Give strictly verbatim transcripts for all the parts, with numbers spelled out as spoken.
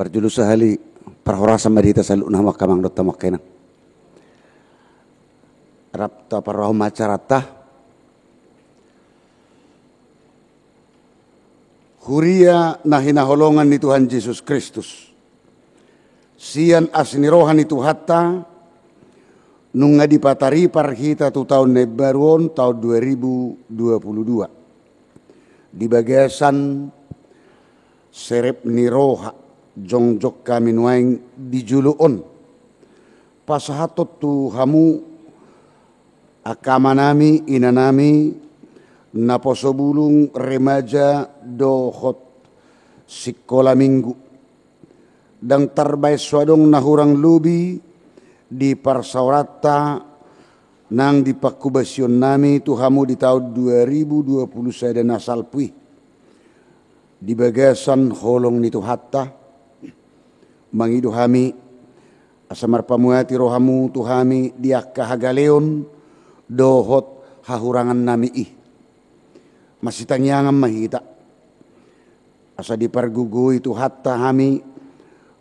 Parjolo sahali parhorasan ma di hita saluhutna, hamu angka amang dohot hamu angka inang. Rap taparrohahon ma acaranta. Huria na hinaholongan ni Tuhan Jesus Kristus. Sian asi ni roha ni Tuhanta, nunga dipataripar hita tu taon na imbaru on, taon dua ribu dua puluh dua. Di bagasan serep ni roha, jongjong hami nuaeng di jolo on. Pasahathon tu hamu angka amanami, inanami, naposo bulung, remaja, dohot sikola minggu. Ndang tarbaen so adong na hurang lobi di parsaoranta nang di pangkobasion nami tu hamu di taon dua ribu dua puluh sada na salpu i. Di bagasan holong ni Tuhanta, mangido hami, asa marpamuati rohamu tu hami di angka hagaleon dohot hahurangan nami i. Masitangiangan ma hita. Asa dipargogoi Tuhanta hami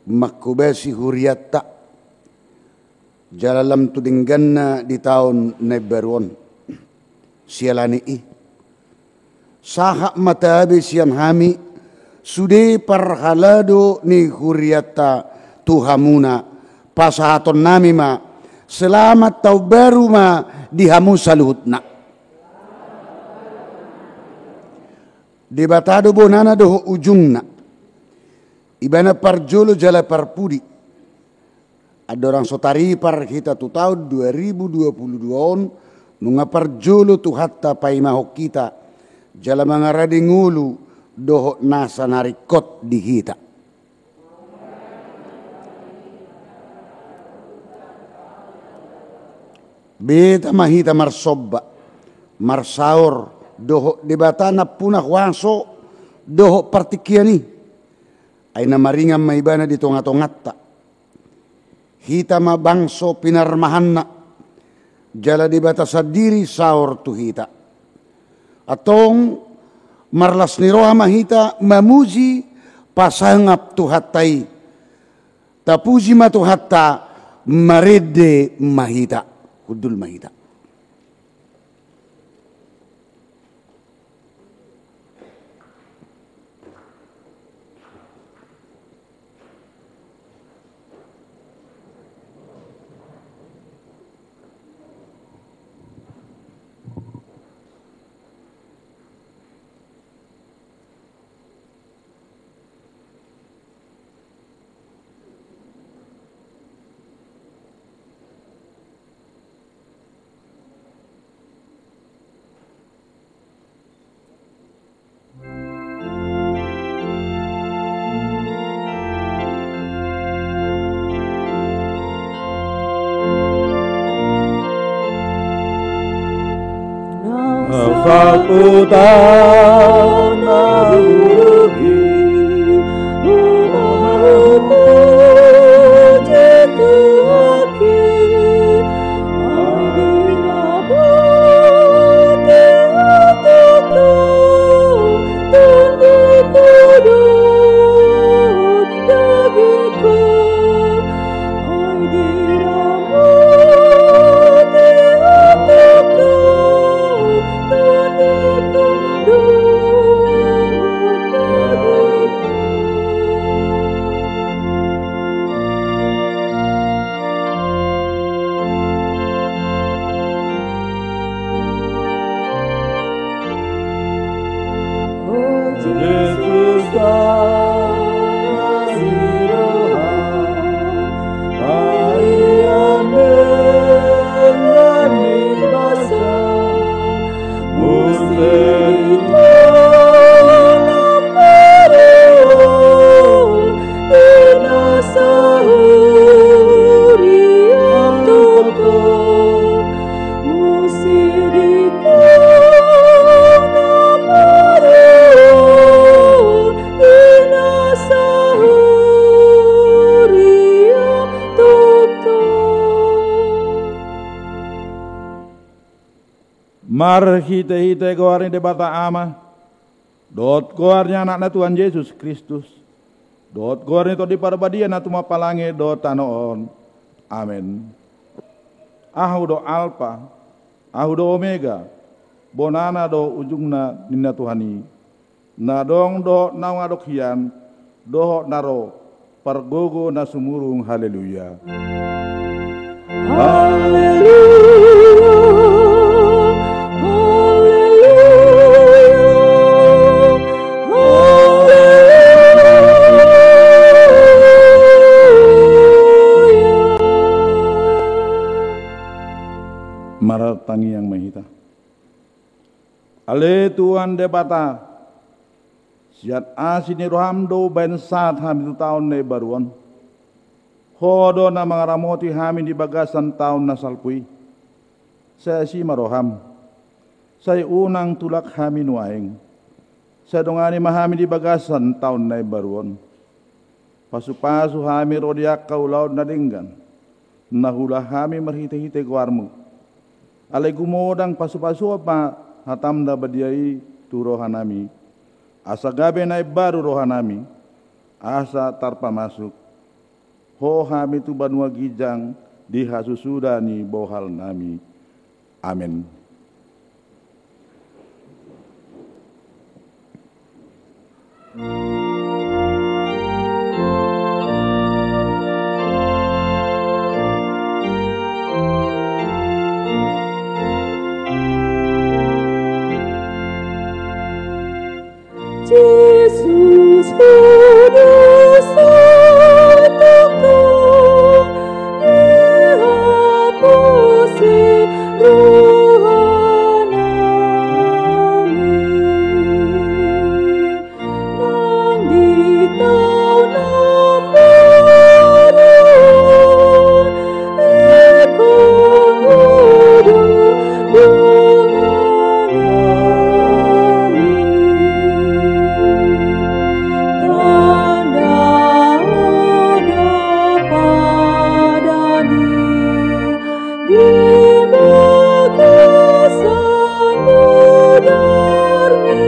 mangkobasi hurianta. Jala lam tu dengganna di taon na imbaru on. Siala ni i. Sahat ma tabe sian hami, sude parhalado ni hurianta tu hamuna, pasahaton nami ma, selamat taon baru ma di hamu saluhutna. Debata do bonana dohot ujungna. Ibana parjolo jala parpudi. Andorang so taripar hita tu taon dua ribu dua puluh dua on, nunga parjolo Tuhanta paimahon hita, jala mangarade ngolu dohot nasa na ringkot di hita. Beta ma hita marsomba, marsaor, dohot Debata nampuna huaso, dohot partingkian i. Ai na maringan ma ibana di tonga-tonganta. Hita ma bangso pinarmahanna, jala Debata sandiri saor tu hita. Antong, marlas ni roha ma hita mamuji pasangap Tuhanta i. Tapuji ma Tuhanta, marende ma hita. Hundul ma hita. Marhitehite goar ni Debata Ama, dohot goar ni Anakna Tuhan Jesus Kristus, dohot goar ni Tondi Parbadia na tumompa langit dohot tano on. Amen. Ahu do Alpa, ahu do Omega, bonana do ujungna, ninna Tuhan i. Na adong dohot naung adong hian, dohot na ro, pargogo na sumurung. Haleluya. Haleluya, haleluya, haleluya. Martangiang ma hita. Ale Tuhan Debata, sian asi ni roham do umbahen sahat hami tu taon na imbaru on. Ho do na mangaramoti hami di bagasan taon na salpu i. Sai asi ma roham. Sai unang tulak hami nuaeng. Sai dongani ma hami di bagasan taon na imbaru on. Pasupasu hami ro di angka ulaon na denggan, na huula hami marhitehite goarmu. Alai gumodang pasupasuon ma hatam na badia i tu rohanami, asa gabe na imbaru rohanami, asa tarpamasuk Ho hami tu banua ginjang di hasusuda ni bohalnami. Amen. Jesus, Ho do Santo, dihapus rohanami. Nang di taon na baru on, ingkon Ho do donganami. Tanda Ho do padami di bagasan mudarmi.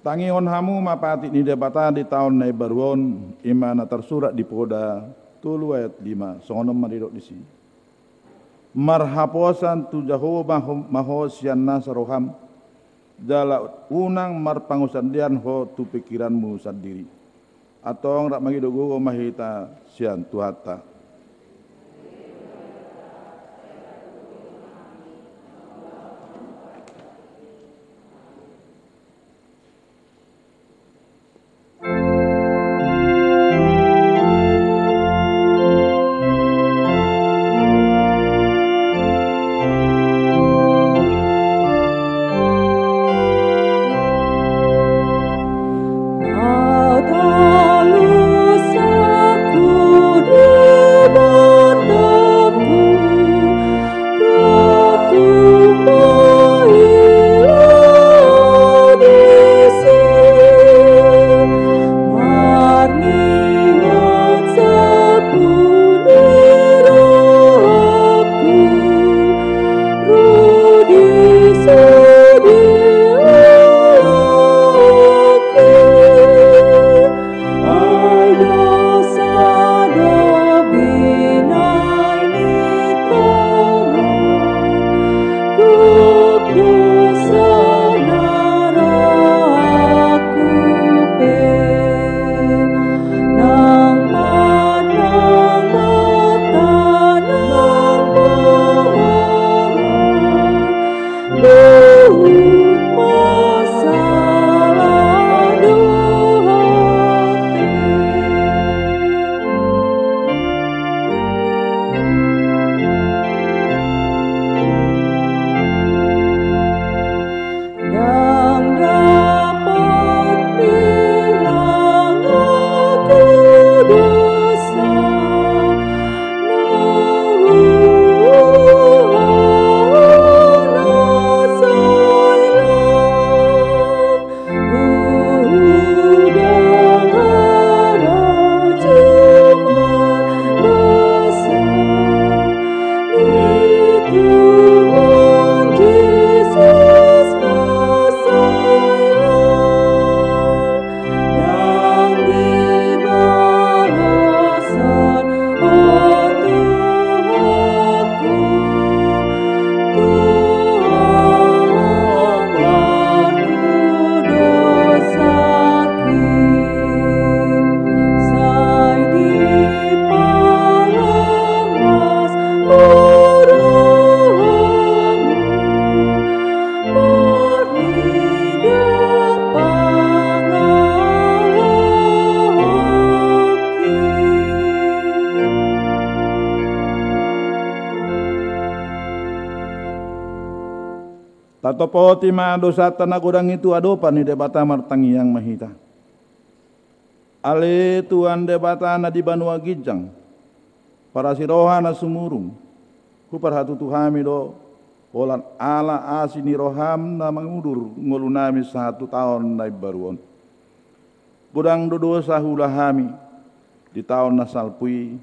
Tangihon hamu ma patik ni Debata di taon na imbaru on, i ma na tarsurat di Poda tolu ayat lima, songon on ma didok disi. Marhaposan tu Jahowa ma ho, ma ho sian nasa roham, jala unang marpangunsandean ho tu pingkiranmu sandiri. Antong rap mangido gogo ma hita sian Tuhanta. Topoti ma dosanta na godang i tu adopan ni Debata. Martangiang ma hita. Ale Tuhan Debata na di banua ginjang, parasi roha na sumurung, huparhatutu hami do, holan ala asi ni roham na mangudur ngolunami sahat tu taon na imbaru on. Godang do dosa huula hami di taon na salpu i,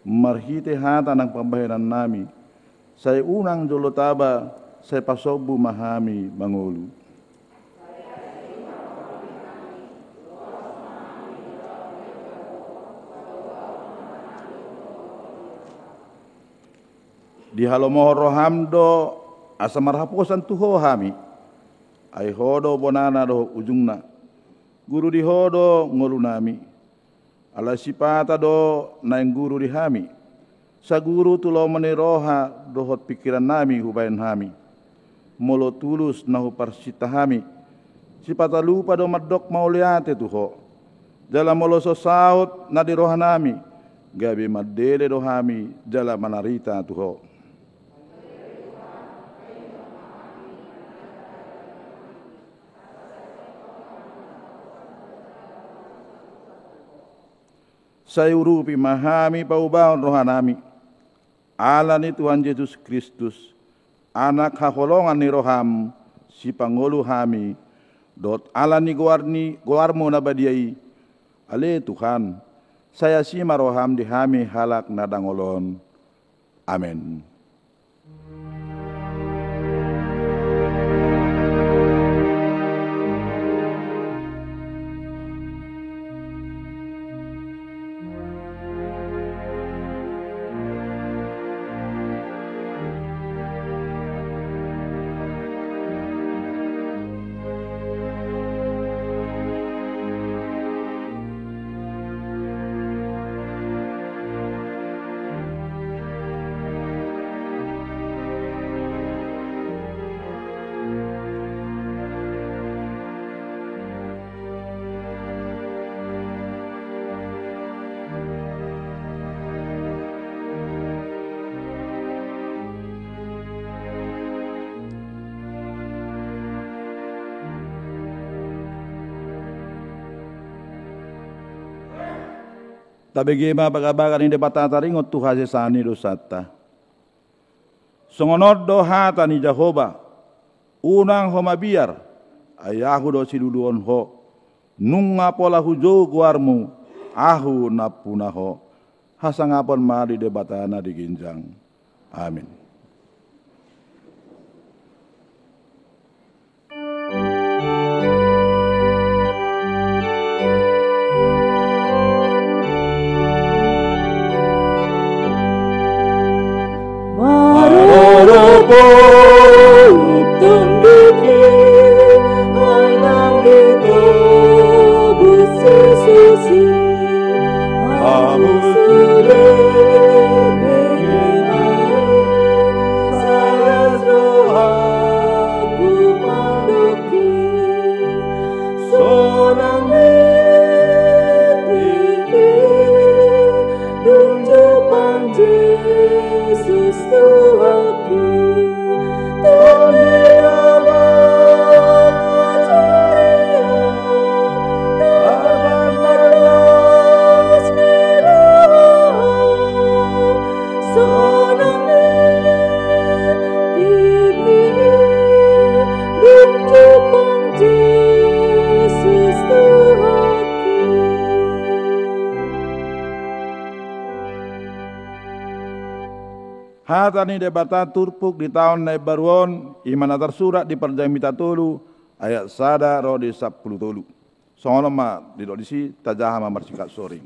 marhite hata nang pambahenannami, sai unang jolo taba, sai pasombu ma hami mangolu. Dihalomohon roham do asa marhaposan tu ho hami, ai ho do bonana dohot ujungna. Guru di ho do ngolunami. Alai sipata do naeng guru di hami. Saguru tu lomo ni roha dohot pingkirannami hubahen hami. Molo tulus na huparsinta hami, sipata lupa do mandok mauliate tu ho. Jala molo so saut na di rohanami, gabe mandele do hami jala manarita tu ho. Sai urupi ma hami paubahon rohanami, ala ni Tuhan Jesus Kristus, Anak haholongan ni roham, sipangolu hami, dohot ala ni goar ni, goarmu na badia i, ale Tuhan, sai asi ma roham di hami halak na dangol on. Amen. Tabege ma bagabaga ni Debata taringot tu hasesaan ni dosanta. Songon on do hata ni Jahowa: Unang ho mabiar, ai Ahu do siluluhon ho. Nunga pola hujou goarmu, Ahu nampuna ho. Hasangapon ma di Debata na di ginjang. Amin. Hata ni Debata turpuk di taon na imbaru on, i ma na tarsurat di Parjamita tolu, ayat sada ro di sampulu tolu. Songon on ma didok disi, tajaha ma marsingkat soring.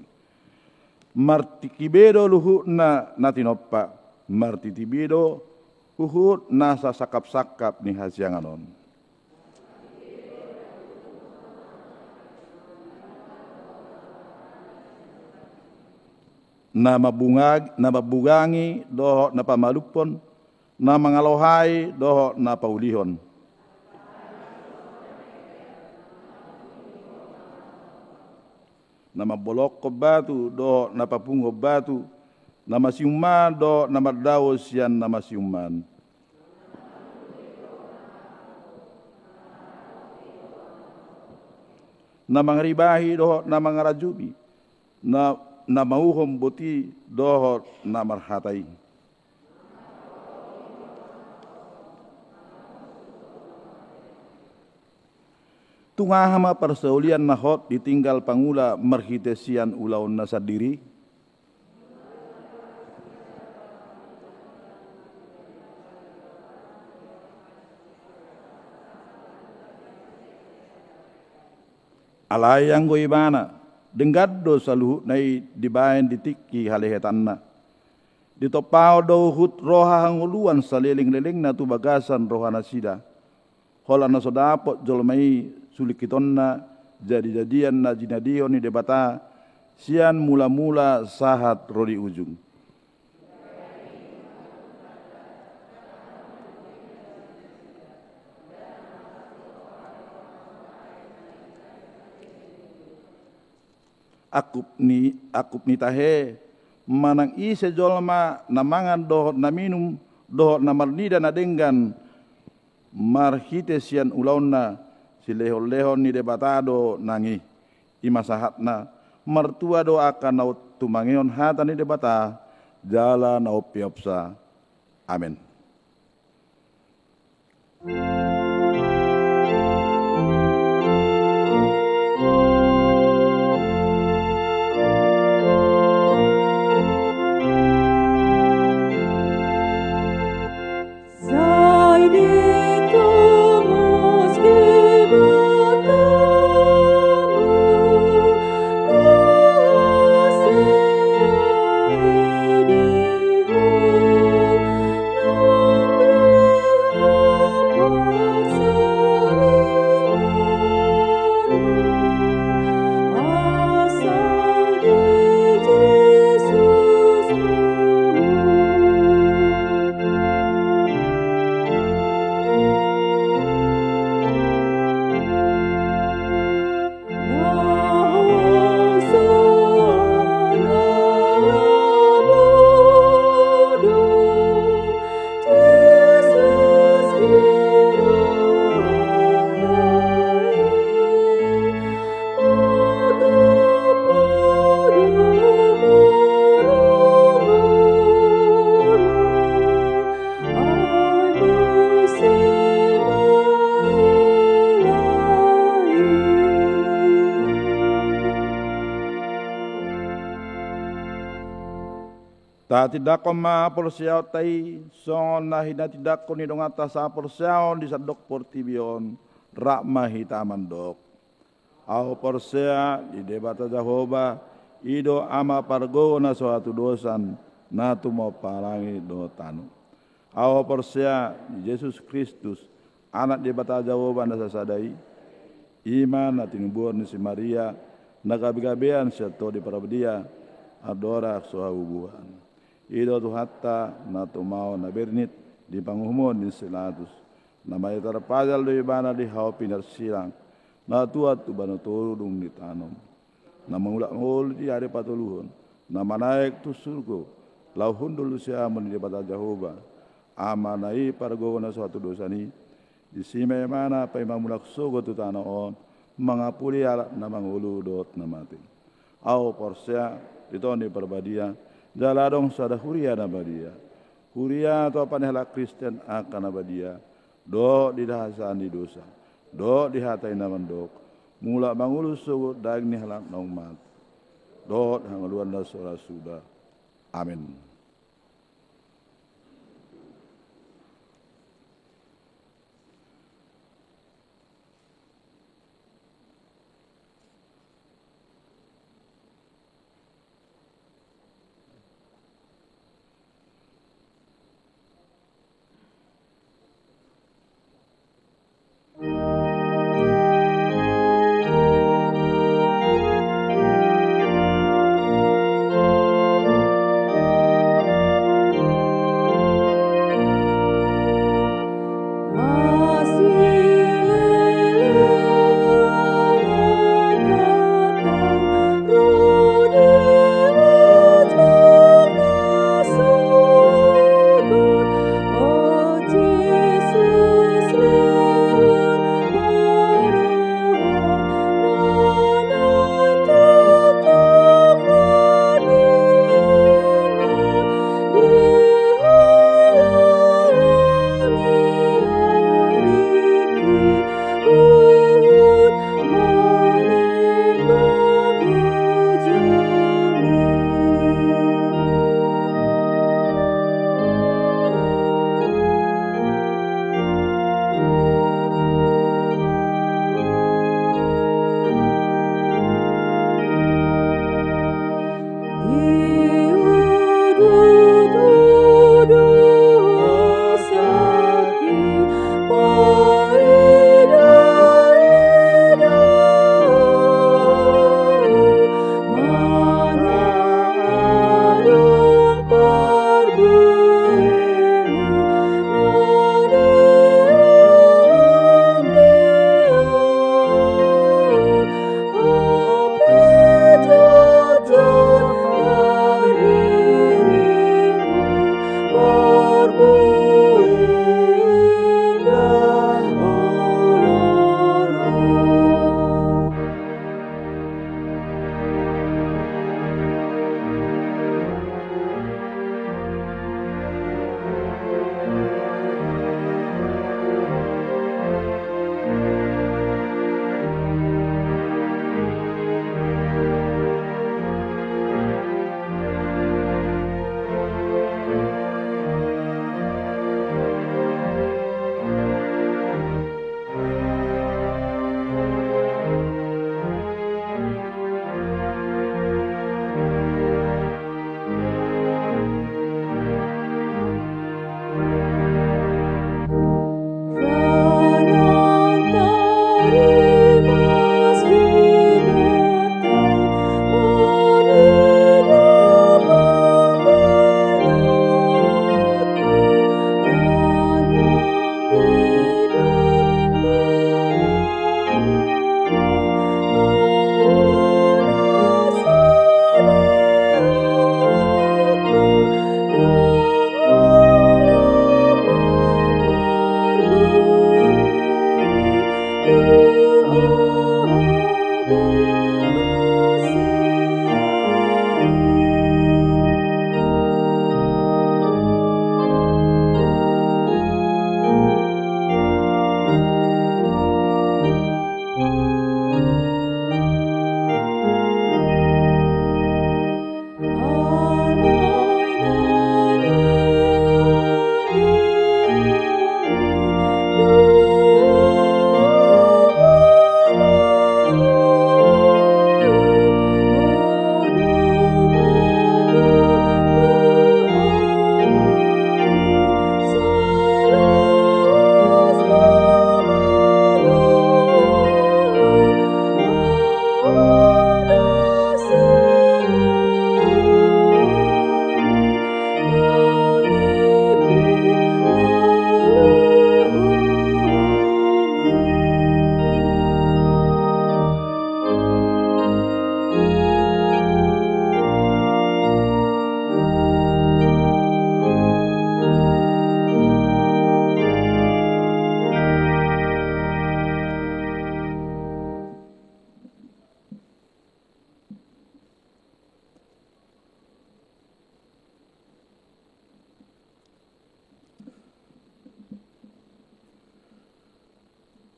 Martingki be do luhutna na tinompa, martingki be do huhut nasa sangkapsangkap ni hasiangan on. Na mambungag-, na mambugangi dohot na pamalumhon, na mangalohai dohot na paulihon. Na mambolongkon batu dohot na papunguhon batu, na masiummaan dohot na mandao sian na masiummaan. na mangaribahi dohot na mangarajumi, na, na mauhom boti dohot na marhata i. Tung aha ma parsaulian na hot ditinggal pangula marhite sian ulaonna sandiri? Alai anggo ibana, denggan do saluhutna i dibaen di tingki halehetanna. Ditompahon do huhut roha hangoluan saleleng-lelengna tu bagasan rohanasida. Holan na so dapot jolma i sulingkitonna jadi-jadian na jinadihon ni Debata sian mula-mula sahat ro di ujung. Angkup ni, angkup ni tahe, manang ise jolma na mangan dohot na minum, dohot na marnida na denggan, marhite sian ulaonna, silehon-lehon ni Debata do nang i. I ma sahatna, martua do angka na tumangihon hata ni Debata, jala na umpeopsa. Amen. Tatindangkon ma haporseaonta i songon na hinatindangkon ni donganta sahaporseaon di sandok portibi on. Rap ma hita mandok: Ahu porsea di Debata Jahowa, i do Ama pargogo na so hatudosan, na tumompa langit dohot tano. Ahu porsea di Jesus Kristus, Anak Debata Jahowa na sasada i, i ma na tinubuhon ni si Maria, na gabe-gabean sian Tondi Parbadia, andorang so habubuhan. I do Tuhanta na tumaon na bernit di panguhumon ni si Pilatus, na manjalo tarpajal do ibana di hau pinarsilang, na tuat tu banua toru dung ditanom, na mangulak mangolu di ari patoluhon, na manaek tu surgo, laho hundul tu siamun ni Debata Jahowa, Amana i pargogo na so hatudosan i. Disi ma ibana paima mulak sogot tu tano on, mangapuli halak na mangolu dohot na mate. Ahu porsea di Tondi Parbadia, jala adong sada huria na badia. Huria tu ampara ni halak Kristen angka na badia, dohot di hasesaan ni dosa, dohot di hata i na mandok, mulak mangolu sogot daging ni halak naung mate, dohot hangoluan na so ra suda. Amen.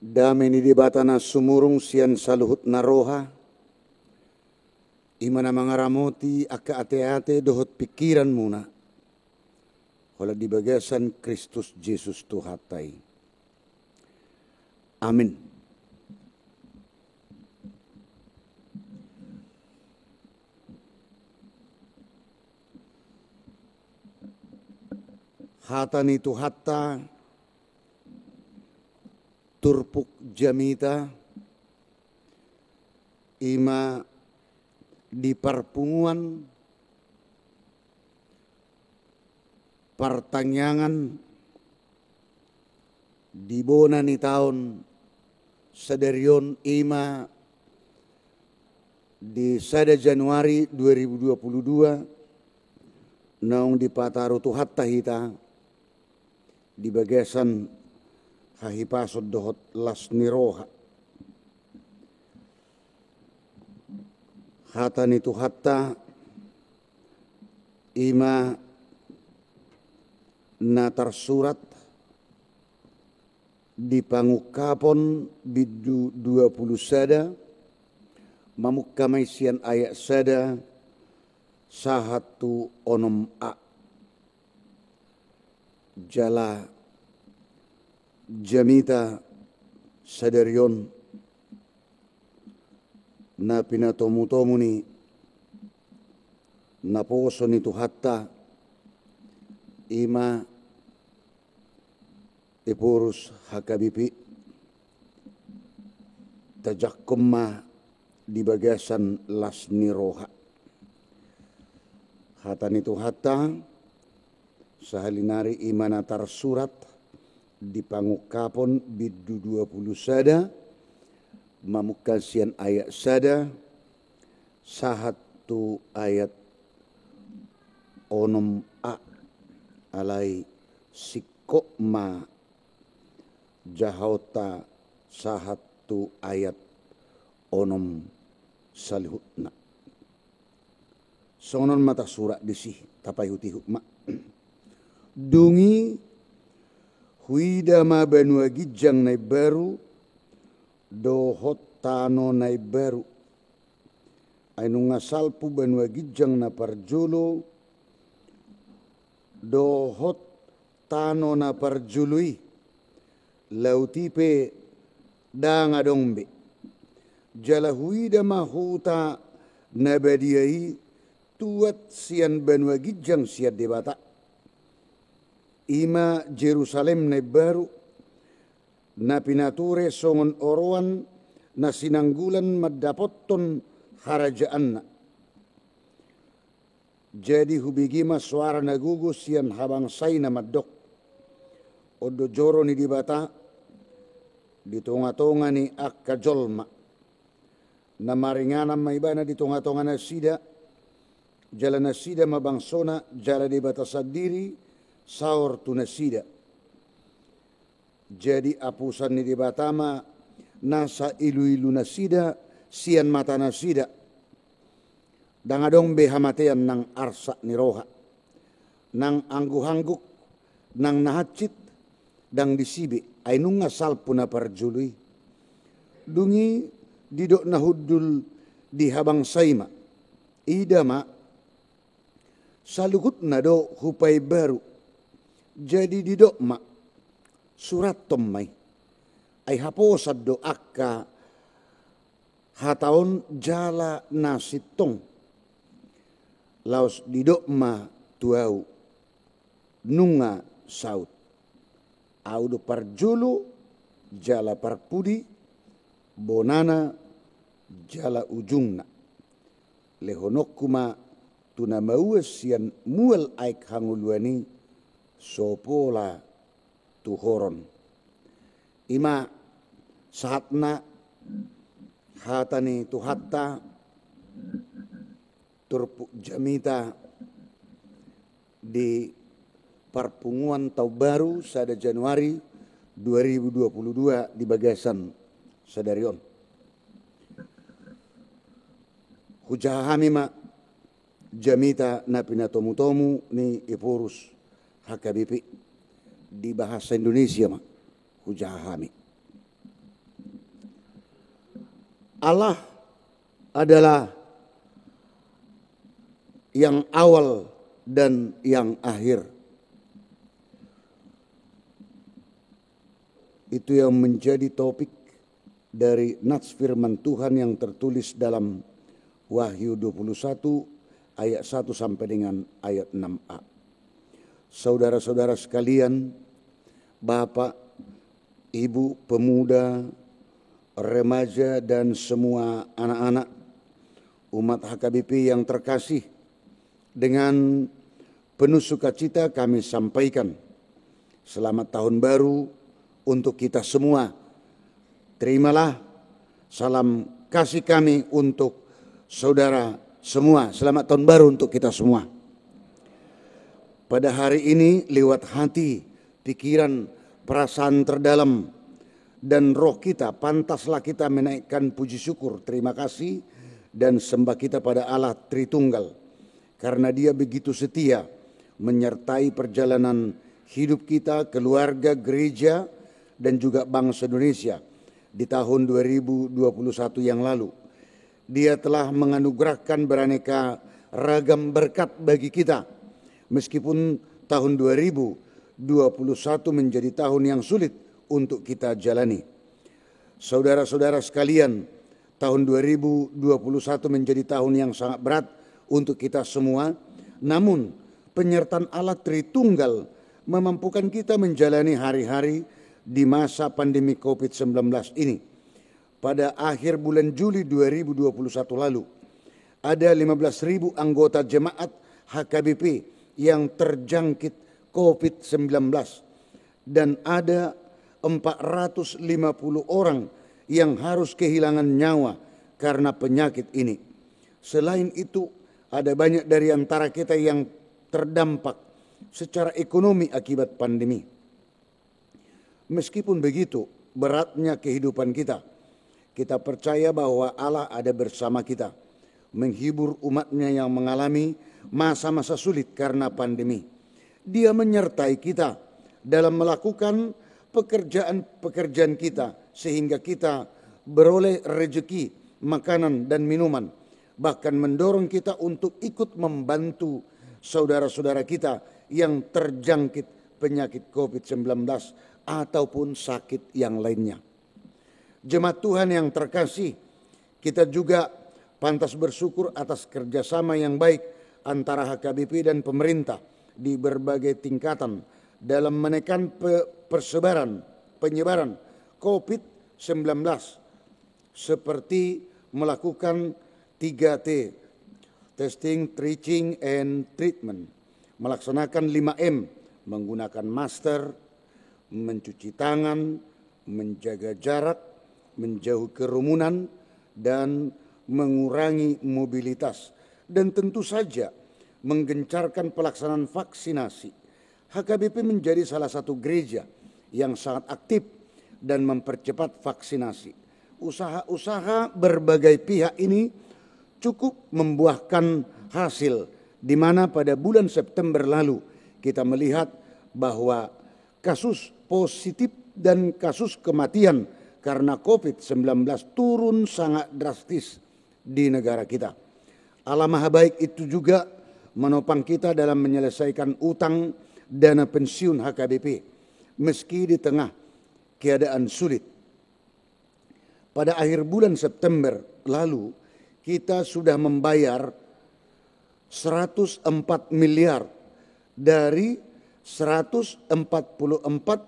Dame ni Debata na sumurung sian saluhutna roha, i ma na mangaramoti angka ateate dohot pingkiranmuna, holan di bagasan Kristus Jesus Tuhanta i. Amin. Hata ni Tuhanta, turpuk jamita, i ma di parpunguan partangiangan di bona ni taon sadari on, i ma di sada Januari dua ribu dua puluh dua, naung dipataru Tuhanta hita di bagasan hahipason dohot las ni roha. Hata ni Tuhanta, i ma na tarsurat di Pangungkapon bindu dua puluh sada, mamungka ma i sian ayat sada sahat tu onom a. Jala jamita sadari on na pinatomutomu ni naposo ni Tuhanta, i ma Ephorus H K B P, tajangkon ma di bagasan las ni roha. Hata ni Tuhanta, sahali nari i ma na tarsurat di Pangungkapon bindu dua puluh sada, mamungka sian ayat sada sahat tu ayat onom a, alai singkop ma jahaonta sahat tu ayat onom saluhutna. Songon on ma tarsurat disi, tapaihutihut ma. Dung i huida ma banua ginjang na imbaru dohot tano na imbaru. Ai nunga salpu banua ginjang na parjolo dohot tano na parjolo i, laut i pe ndang adong be. Jala huida ma huta na badia i tuat sian banua ginjang sian Debata, i ma Jerusalem na imbaru, na pinature songon oroan na sinanggulan mandapothon harajaanna. Jadi hubege ma soara na gogo sian habangsa i na mandok: On do joro ni Debata di tongatonga ni angka jolma. Na maringanan ma ibana di tongatonga nasida, jala nasida ma bangsona, jala Debata sandiri saor tu nasida. Jadi apusan ni Debata ma nasa iluilu nasida sian mata nasida. Ndang adong be hamatean nang arsak ni roha, nang angguhangguk, nang na hansit, ndang disi be, ai nunga salpu na parjolo i. Dung i didok na hundul di habangsa i ma: Ida ma, saluhutna do hupaimbaru. Jadi didok ma: Surathon ma i. Ai haposan do angka hata on jala na sintong. Laos didok ma tu ahu: Nunga saut. Ahu do parjolo jala parpudi, bonana jala ujungna. Lehononku ma tu na mauas sian mual aek hangoluan i, so pola tuhoron. I ma sahatna hata ni Tuhanta, turpuk jamita di parpunguan taon baru sada Januari dua ribu dua puluh dua di bagasan sadari on. Hujaha hami ma jamita na pinatomutomu ni Ephorus H K B P, di bahasa Indonesia ma hujaha hami. Allah adalah yang awal dan yang akhir. Itu yang menjadi topik dari nats firman Tuhan yang tertulis dalam Wahyu dua puluh satu ayat satu sampai dengan ayat enam a. Saudara-saudara sekalian, Bapak, Ibu, pemuda, remaja, dan semua anak-anak, umat H K B P yang terkasih, dengan penuh sukacita kami sampaikan selamat tahun baru untuk kita semua. Terimalah salam kasih kami untuk saudara semua. Selamat tahun baru untuk kita semua. Pada hari ini, lewat hati, pikiran, perasaan terdalam, dan roh kita, pantaslah kita menaikkan puji syukur, terima kasih, dan sembah kita pada Allah Tritunggal. Karena Dia begitu setia menyertai perjalanan hidup kita, keluarga, gereja, dan juga bangsa Indonesia di tahun dua ribu dua puluh satu yang lalu. Dia telah menganugerahkan beraneka ragam berkat bagi kita, meskipun tahun dua ribu dua puluh satu menjadi tahun yang sulit untuk kita jalani. Saudara-saudara sekalian, tahun dua ribu dua puluh satu menjadi tahun yang sangat berat untuk kita semua. Namun, penyertaan Allah Tritunggal memampukan kita menjalani hari-hari di masa pandemi covid sembilan belas ini. Pada akhir bulan Juli dua ribu dua puluh satu lalu, ada lima belas ribu anggota jemaat H K B P yang terjangkit covid sembilan belas, dan ada empat ratus lima puluh orang yang harus kehilangan nyawa karena penyakit ini. Selain itu, ada banyak dari antara kita yang terdampak secara ekonomi akibat pandemi. Meskipun begitu beratnya kehidupan kita, kita percaya bahwa Allah ada bersama kita, menghibur umat-Nya yang mengalami masa-masa sulit karena pandemi. Dia menyertai kita dalam melakukan pekerjaan-pekerjaan kita, sehingga kita beroleh rezeki, makanan, dan minuman, bahkan mendorong kita untuk ikut membantu saudara-saudara kita yang terjangkit penyakit covid sembilan belas ataupun sakit yang lainnya. Jemaat Tuhan yang terkasih, kita juga pantas bersyukur atas kerjasama yang baik antara H K B P dan pemerintah di berbagai tingkatan dalam menekan pe-, persebaran, penyebaran covid sembilan belas, seperti melakukan tiga T, testing, tracing, and treatment, melaksanakan lima M, menggunakan masker, mencuci tangan, menjaga jarak, menjauhi kerumunan, dan mengurangi mobilitas. Dan tentu saja menggencarkan pelaksanaan vaksinasi. H K B P menjadi salah satu gereja yang sangat aktif dan mempercepat vaksinasi. Usaha-usaha berbagai pihak ini cukup membuahkan hasil, di mana pada bulan September lalu kita melihat bahwa kasus positif dan kasus kematian karena covid sembilan belas turun sangat drastis di negara kita. Allah Maha Baik itu juga menopang kita dalam menyelesaikan utang dana pensiun H K B P, meski di tengah keadaan sulit. Pada akhir bulan September lalu, kita sudah membayar seratus empat miliar dari seratus empat puluh empat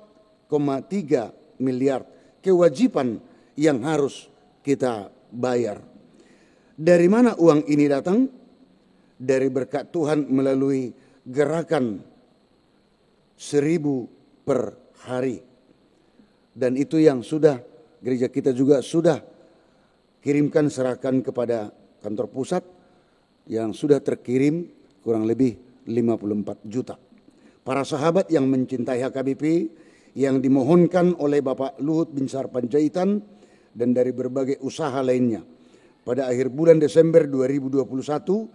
koma tiga miliar kewajiban yang harus kita bayar. Dari mana uang ini datang? Dari berkat Tuhan melalui gerakan seribu per hari. Dan itu yang sudah gereja kita juga sudah kirimkan, serahkan kepada kantor pusat, yang sudah terkirim kurang lebih lima puluh empat juta. Para sahabat yang mencintai H K B P, yang dimohonkan oleh Bapak Luhut Binsar Panjaitan dan dari berbagai usaha lainnya, pada akhir bulan Desember dua ribu dua puluh satu,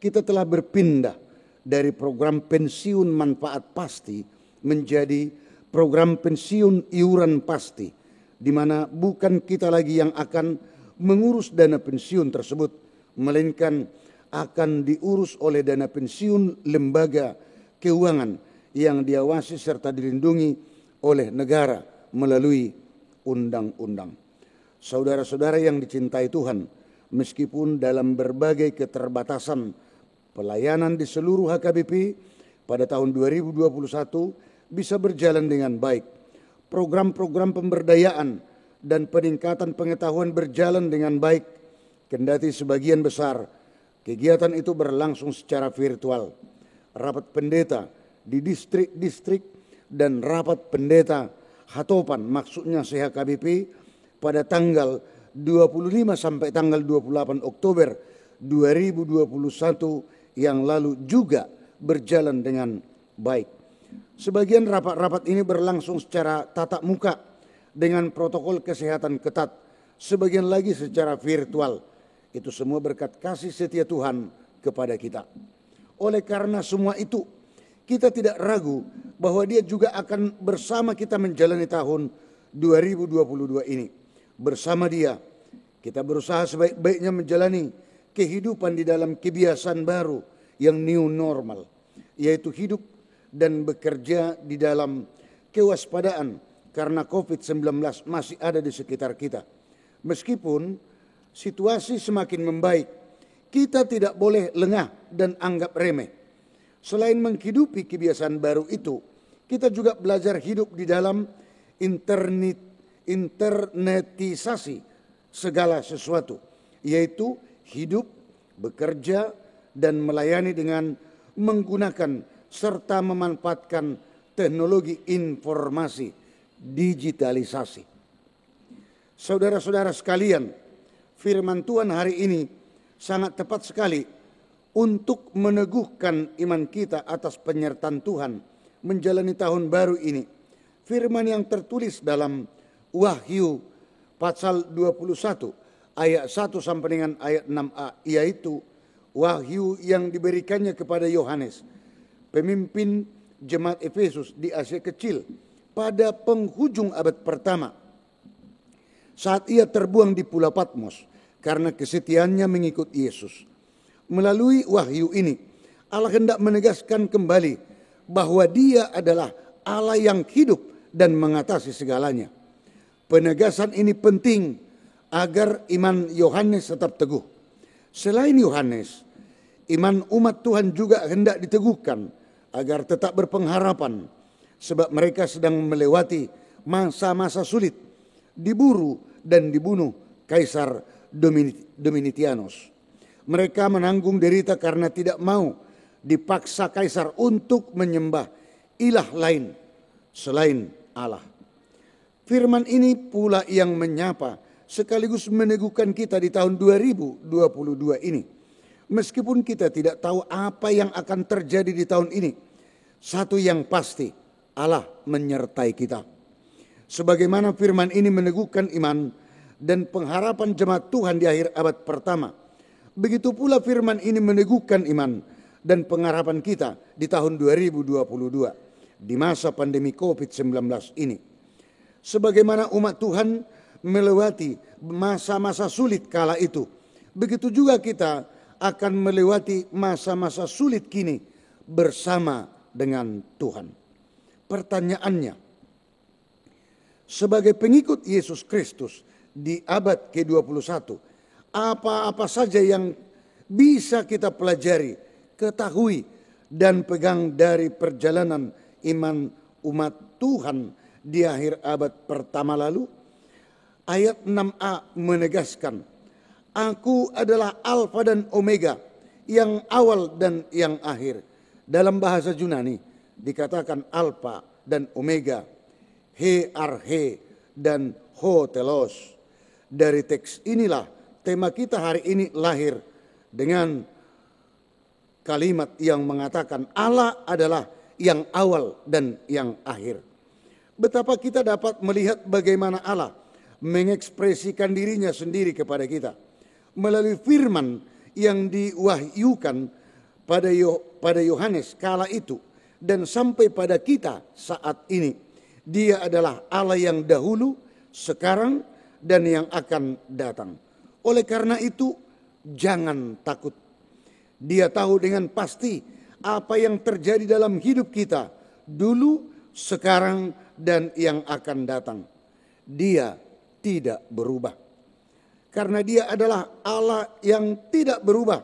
kita telah berpindah dari program pensiun manfaat pasti menjadi program pensiun iuran pasti, di mana bukan kita lagi yang akan mengurus dana pensiun tersebut, melainkan akan diurus oleh dana pensiun lembaga keuangan yang diawasi serta dilindungi oleh negara melalui undang-undang. Saudara-saudara yang dicintai Tuhan, meskipun dalam berbagai keterbatasan pelayanan di seluruh H K B P pada tahun dua ribu dua puluh satu bisa berjalan dengan baik. Program-program pemberdayaan dan peningkatan pengetahuan berjalan dengan baik, kendati sebagian besar kegiatan itu berlangsung secara virtual. Rapat pendeta di distrik-distrik dan rapat pendeta hatopan, maksudnya se-H K B P, pada tanggal dua puluh lima sampai tanggal dua puluh delapan Oktober dua ribu dua puluh satu yang lalu juga berjalan dengan baik. Sebagian rapat-rapat ini berlangsung secara tatap muka dengan protokol kesehatan ketat, sebagian lagi secara virtual. Itu semua berkat kasih setia Tuhan kepada kita. Oleh karena semua itu, kita tidak ragu bahwa Dia juga akan bersama kita menjalani tahun dua ribu dua puluh dua ini. Bersama Dia, kita berusaha sebaik-baiknya menjalani kehidupan di dalam kebiasaan baru yang new normal, yaitu hidup dan bekerja di dalam kewaspadaan karena covid sembilan belas masih ada di sekitar kita. Meskipun situasi semakin membaik, kita tidak boleh lengah dan anggap remeh. Selain menghidupi kebiasaan baru itu, kita juga belajar hidup di dalam internit-, internetisasi segala sesuatu, yaitu hidup, bekerja, dan melayani dengan menggunakan serta memanfaatkan teknologi informasi, digitalisasi. Saudara-saudara sekalian, firman Tuhan hari ini sangat tepat sekali untuk meneguhkan iman kita atas penyertaan Tuhan menjalani tahun baru ini. Firman yang tertulis dalam Wahyu pasal dua puluh satu ayat satu sampai dengan ayat enam a, yaitu wahyu yang diberikannya kepada Yohanes, pemimpin jemaat Efesus di Asia Kecil pada penghujung abad pertama, saat ia terbuang di Pulau Patmos karena kesetiaannya mengikut Yesus. Melalui wahyu ini, Allah hendak menegaskan kembali bahwa Dia adalah Allah yang hidup dan mengatasi segalanya. Penegasan ini penting agar iman Yohanes tetap teguh. Selain Yohanes, iman umat Tuhan juga hendak diteguhkan agar tetap berpengharapan, sebab mereka sedang melewati masa-masa sulit, diburu dan dibunuh Kaisar Domini-, Dominitianus. Mereka menanggung derita karena tidak mau dipaksa Kaisar untuk menyembah ilah lain selain Allah. Firman ini pula yang menyapa sekaligus meneguhkan kita di tahun dua ribu dua puluh dua ini. Meskipun kita tidak tahu apa yang akan terjadi di tahun ini, satu yang pasti, Allah menyertai kita. Sebagaimana firman ini meneguhkan iman dan pengharapan jemaat Tuhan di akhir abad pertama, begitu pula firman ini meneguhkan iman dan pengharapan kita di tahun dua ribu dua puluh dua, di masa pandemi covid sembilan belas ini. Sebagaimana umat Tuhan melewati masa-masa sulit kala itu, begitu juga kita akan melewati masa-masa sulit kini bersama dengan Tuhan. Pertanyaannya, sebagai pengikut Yesus Kristus di abad ke dua puluh satu, apa-apa saja yang bisa kita pelajari, ketahui, dan pegang dari perjalanan iman umat Tuhan di akhir abad pertama lalu? Ayat enam a menegaskan, "Aku adalah Alfa dan Omega, yang awal dan yang akhir." Dalam bahasa Yunani dikatakan Alfa dan Omega, He Arche dan Ho Telos. Dari teks inilah tema kita hari ini lahir, dengan kalimat yang mengatakan Allah adalah yang awal dan yang akhir. Betapa kita dapat melihat bagaimana Allah mengekspresikan diri-Nya sendiri kepada kita melalui firman yang diwahyukan pada Yo-, pada Yohanes kala itu dan sampai pada kita saat ini. Dia adalah Allah yang dahulu, sekarang, dan yang akan datang. Oleh karena itu, jangan takut. Dia tahu dengan pasti apa yang terjadi dalam hidup kita dulu, sekarang, dan yang akan datang. Dia tidak berubah. Karena Dia adalah Allah yang tidak berubah,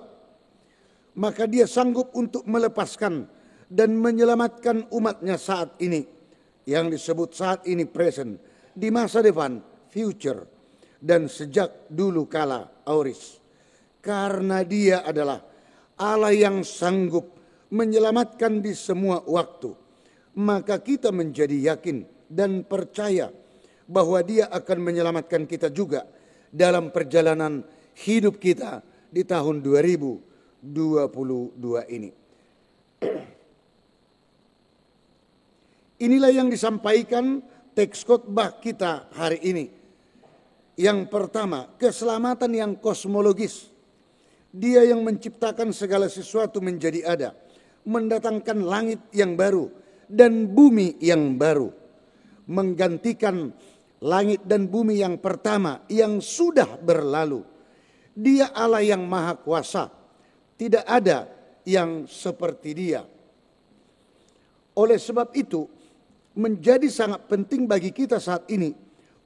maka Dia sanggup untuk melepaskan dan menyelamatkan umat-Nya saat ini, yang disebut saat ini present, di masa depan future, dan sejak dulu kala aorist. Karena Dia adalah Allah yang sanggup menyelamatkan di semua waktu, maka kita menjadi yakin dan percaya bahwa Dia akan menyelamatkan kita juga dalam perjalanan hidup kita di tahun dua ribu dua puluh dua ini. Inilah yang disampaikan teks khotbah kita hari ini. Yang pertama, keselamatan yang kosmologis. Dia yang menciptakan segala sesuatu menjadi ada, mendatangkan langit yang baru dan bumi yang baru, menggantikan langit dan bumi yang pertama yang sudah berlalu. Dia Allah yang maha kuasa. Tidak ada yang seperti Dia. Oleh sebab itu, menjadi sangat penting bagi kita saat ini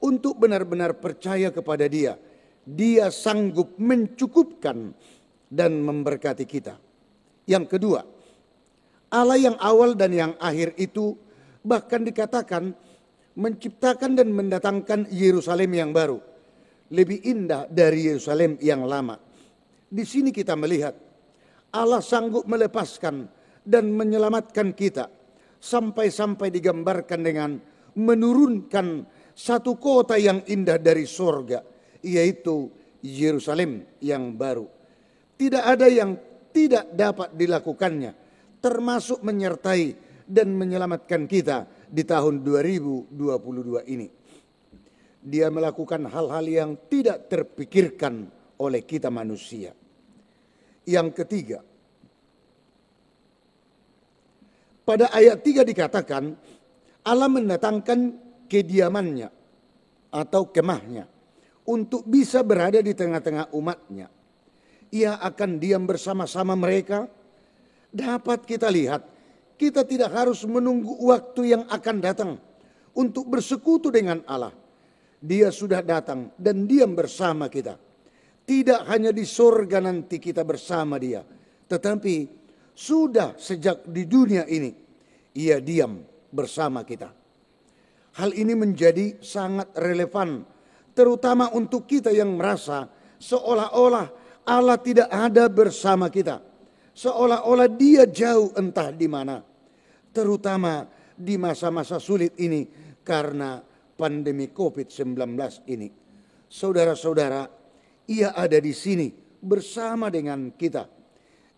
untuk benar-benar percaya kepada Dia. Dia sanggup mencukupkan dan memberkati kita. Yang kedua, Allah yang awal dan yang akhir itu bahkan dikatakan menciptakan dan mendatangkan Yerusalem yang baru, lebih indah dari Yerusalem yang lama. Di sini kita melihat Allah sanggup melepaskan dan menyelamatkan kita, sampai-sampai digambarkan dengan menurunkan satu kota yang indah dari sorga, yaitu Yerusalem yang baru. Tidak ada yang tidak dapat dilakukannya, termasuk menyertai dan menyelamatkan kita di tahun dua ribu dua puluh dua ini. Dia melakukan hal-hal yang tidak terpikirkan oleh kita manusia. Yang ketiga, pada ayat tiga dikatakan, Allah mendatangkan kediaman-Nya atau kemah-Nya untuk bisa berada di tengah-tengah umat-Nya. Ia akan diam bersama-sama mereka. Dapat kita lihat, kita tidak harus menunggu waktu yang akan datang untuk bersekutu dengan Allah. Dia sudah datang dan diam bersama kita. Tidak hanya di sorga nanti kita bersama Dia, tetapi sudah sejak di dunia ini Ia diam bersama kita. Hal ini menjadi sangat relevan, terutama untuk kita yang merasa seolah-olah Allah tidak ada bersama kita, seolah-olah Dia jauh entah di mana, terutama di masa-masa sulit ini karena pandemi covid sembilan belas ini. Saudara-saudara, Ia ada di sini bersama dengan kita.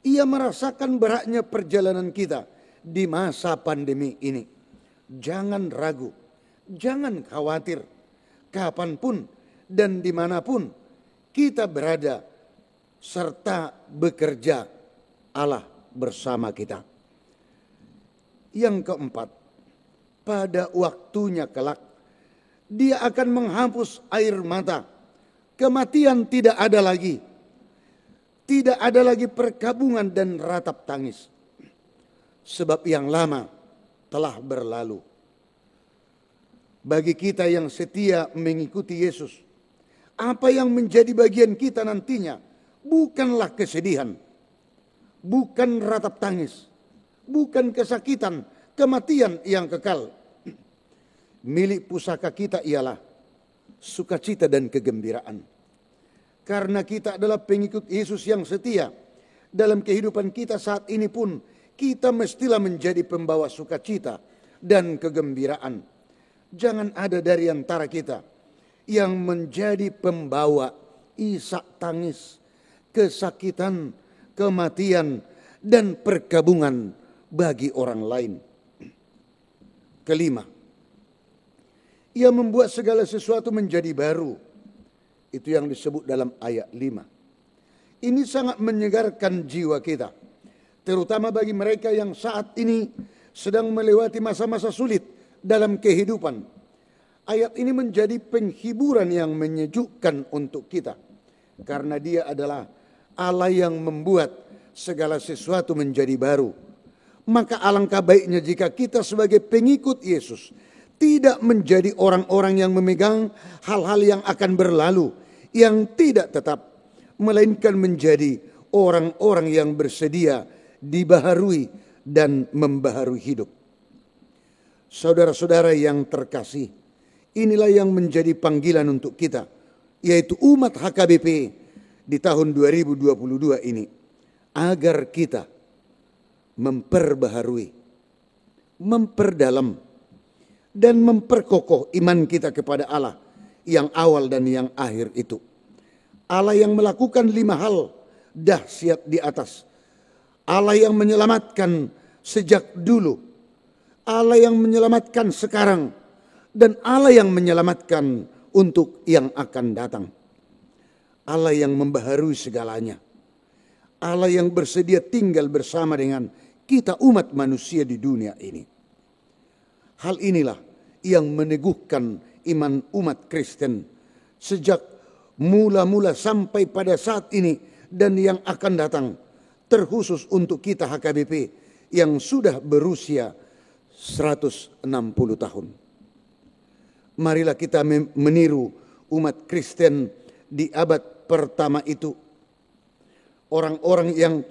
Ia merasakan beratnya perjalanan kita di masa pandemi ini. Jangan ragu, jangan khawatir. Kapanpun dan dimanapun kita berada, serta bekerja, Allah bersama kita. Yang keempat, pada waktunya kelak, Dia akan menghapus air mata. Kematian tidak ada lagi. Tidak ada lagi perkabungan dan ratap tangis. Sebab yang lama telah berlalu. Bagi kita yang setia mengikuti Yesus, apa yang menjadi bagian kita nantinya bukanlah kesedihan, bukan ratap tangis, bukan kesakitan, kematian yang kekal. Milik pusaka kita ialah sukacita dan kegembiraan. Karena kita adalah pengikut Yesus yang setia, dalam kehidupan kita saat ini pun kita mestilah menjadi pembawa sukacita dan kegembiraan. Jangan ada dari antara kita yang menjadi pembawa isak tangis, kesakitan, kematian, dan perkabungan bagi orang lain. Kelima, Ia membuat segala sesuatu menjadi baru. Itu yang disebut dalam ayat lima. Ini sangat menyegarkan jiwa kita, terutama bagi mereka yang saat ini sedang melewati masa-masa sulit dalam kehidupan. Ayat ini menjadi penghiburan yang menyejukkan untuk kita. Karena Dia adalah Allah yang membuat segala sesuatu menjadi baru. Maka alangkah baiknya jika kita sebagai pengikut Yesus tidak menjadi orang-orang yang memegang hal-hal yang akan berlalu, yang tidak tetap, melainkan menjadi orang-orang yang bersedia dibaharui dan membaharui hidup. Saudara-saudara yang terkasih, inilah yang menjadi panggilan untuk kita, yaitu umat H K B P di tahun dua ribu dua puluh dua ini, agar kita memperbaharui, memperdalam, dan memperkokoh iman kita kepada Allah yang awal dan yang akhir itu. Allah yang melakukan lima hal dahsyat di atas. Allah yang menyelamatkan sejak dulu. Allah yang menyelamatkan sekarang. Dan Allah yang menyelamatkan untuk yang akan datang. Allah yang membaharui segalanya. Allah yang bersedia tinggal bersama dengan kita umat manusia di dunia ini. Hal inilah yang meneguhkan iman umat Kristen sejak mula-mula sampai pada saat ini dan yang akan datang, terkhusus untuk kita H K B P yang sudah berusia seratus enam puluh tahun. Marilah kita mem-, meniru umat Kristen di abad pertama itu. Orang-orang yang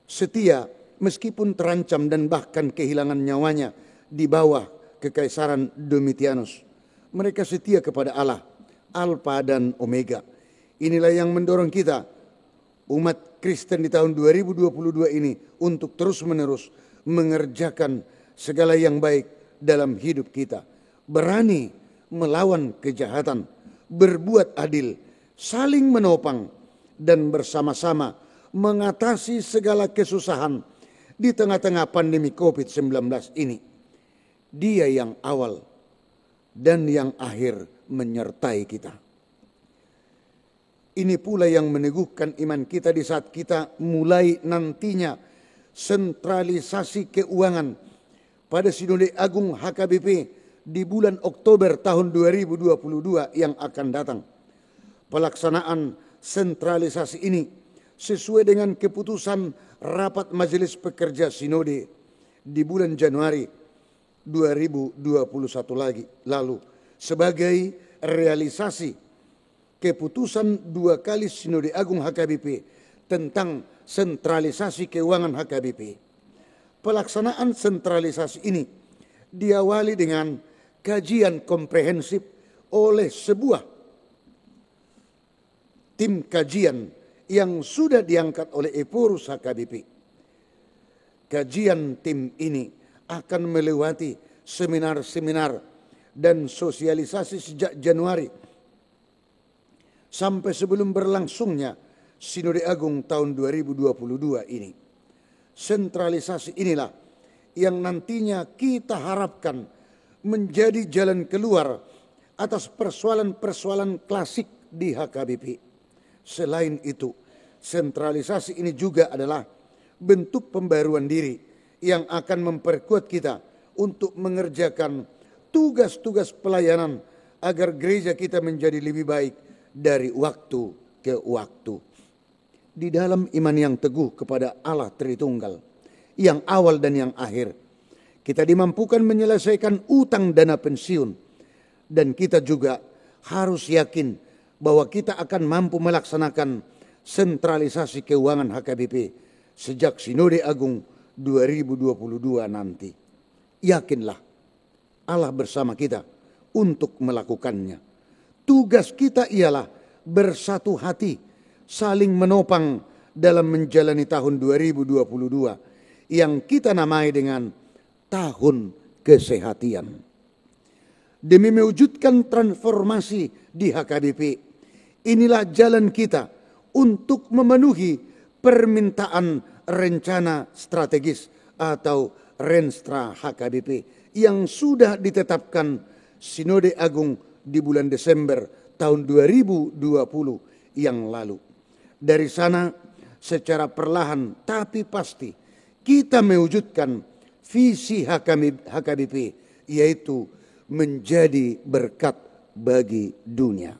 setia meskipun terancam dan bahkan kehilangan nyawanya di bawah kekaisaran Domitianus. Mereka setia kepada Allah, Alfa dan Omega. Inilah yang mendorong kita, umat Kristen di tahun dua ribu dua puluh dua ini, untuk terus-menerus mengerjakan segala yang baik dalam hidup kita. Berani melawan kejahatan, berbuat adil, saling menopang, dan bersama-sama mengatasi segala kesusahan di tengah-tengah pandemi covid sembilan belas ini. Dia yang awal dan yang akhir menyertai kita. Ini pula yang meneguhkan iman kita di saat kita mulai nantinya sentralisasi keuangan pada Sinode Agung H K B P di bulan Oktober tahun dua ribu dua puluh dua yang akan datang. Pelaksanaan sentralisasi ini sesuai dengan keputusan rapat Majelis Pekerja Sinode di bulan Januari dua ribu dua puluh satu lagi, lalu sebagai realisasi keputusan dua kali Sinode Agung H K B P tentang sentralisasi keuangan H K B P. Pelaksanaan sentralisasi ini diawali dengan kajian komprehensif oleh sebuah tim kajian yang sudah diangkat oleh Ephorus H K B P. Kajian tim ini akan melewati seminar-seminar dan sosialisasi sejak Januari sampai sebelum berlangsungnya Sinode Agung tahun dua ribu dua puluh dua ini. Sentralisasi inilah yang nantinya kita harapkan menjadi jalan keluar atas persoalan-persoalan klasik di H K B P. Selain itu, sentralisasi ini juga adalah bentuk pembaruan diri yang akan memperkuat kita untuk mengerjakan tugas-tugas pelayanan agar gereja kita menjadi lebih baik dari waktu ke waktu. Di dalam iman yang teguh kepada Allah Tritunggal, yang awal dan yang akhir, kita dimampukan menyelesaikan utang dana pensiun, dan kita juga harus yakin bahwa kita akan mampu melaksanakan sentralisasi keuangan H K B P sejak Sinode Agung dua ribu dua puluh dua nanti. Yakinlah, Allah bersama kita untuk melakukannya. Tugas kita ialah bersatu hati, saling menopang dalam menjalani tahun dua ribu dua puluh dua yang kita namai dengan tahun kesehatian. Demi mewujudkan transformasi di H K B P, inilah jalan kita untuk memenuhi permintaan rencana strategis atau Renstra H K B P yang sudah ditetapkan Sinode Agung di bulan Desember tahun dua ribu dua puluh yang lalu. Dari sana, secara perlahan tapi pasti, kita mewujudkan visi H K B P, yaitu menjadi berkat bagi dunia.